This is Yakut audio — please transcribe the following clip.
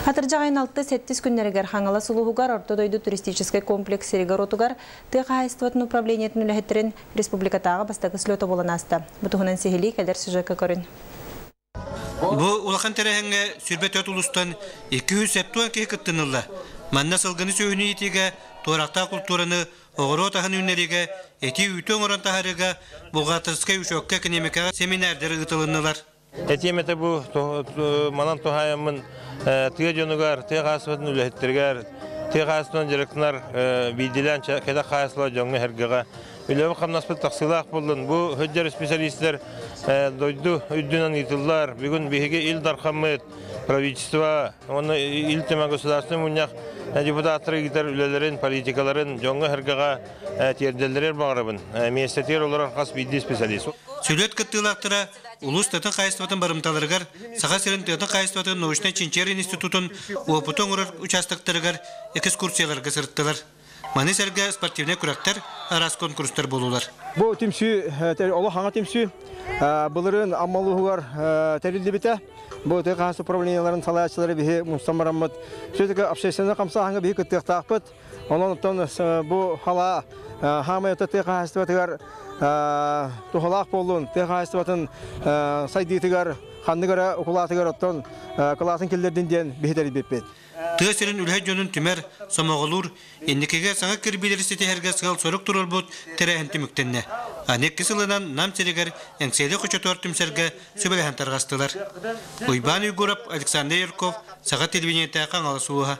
Атырдьах айын 6-7 күннэригэр Хаҥалас улууһугар Орто дойду туристическай комплекс сиригэр-уотугар тыа хаһаайыстыбатын управлениетын үлэһиттэрин республикатааҕы бастакы слета буолан ааста. Бу туһунан сиһилии кэлэр сюжекка көрүн. Бу улахан тэрээһиҥҥэ 24 улуустан 270 киһи кыттынылла. Манна сылгыны сүөһүнү иитиигэ, туорахтаах култуураны, оҕуруот аһын үүннэриигэ, эти үүтү оҥорон таһаарыыга, бухгалтерскай учуокка экэниэмикэҕэ семинардары ыытылыннылар. Этиэм этэ бу манан туһаайаммын тыа дьонугар, тыа хаһаайыстыбатын үлэһиттэригэр, тыа хаһаайыстыбатын дьарыктанар биирдиилээн кэтэх хаһаайыстыба дьоҥҥо-сэргэҕэ үлэбит-хамнаспыт тахсыылаах буоллун. Бу сылдьар исписэлиистэр дойду үрдүнэн ыытыллар. Бүгүн биһиги Ил Дархаммыт, правительство уонна Ил Түмэн Государственный мунньах депутаттара ыытар үлэлэрин, политикаларын дьоҥҥо-сэргэҕэ тиэрдэллэригэр баҕарабын. Миэстэтигэр олорор хас биирдии специалист. Сүлүөт кыттыылаахтара улуус тыатын хаһаайыстыбатын барымталарыгар Саха сирин тыатын хаһаайыстыбатын научнай-чинчийэр институтун уопуту оҥорор участоктарыгар экскурсияларга сырыттылар. Маны сэргэ спортивнай күрэхтэр, араас конкурстар буолулар. Бу түмсүү олох хаҥа түмсүү былырыын Амма улууһугар тэриллибитэ. Бу тыа хаһаайыстыба управлениеларын салайааччылары биһи мустан бараммыт все-таки общественнай хамсааһыҥҥа биһи кыттыахтаахпыт. Онон оттон бу халаа хаамай тыа хаһаайыстыбатыгар туһалаах буоллун, тыа хаһаайыстыбатын сайдыытыгар ханнык эрэ укулаатыгар оттон кылаасын киллэрдин диэн биһи тэрийбиппит. Тыа сирин үлэһит дьонун түмэр, сомоҕолуур, инникигэ саҥа кирбиилэри ситиһэргэ сыал-сорук туруорбут тэрээһин түмүктэннэ. Аны икки сылынан Нам сиригэр Эҥсиэли хочотугар түмсэргэ сүбэлэһэн тарҕастылар. Уйбаан Уйгуров, Александр Юрков, Саха телевидениетэ Хаҥалас улууһа.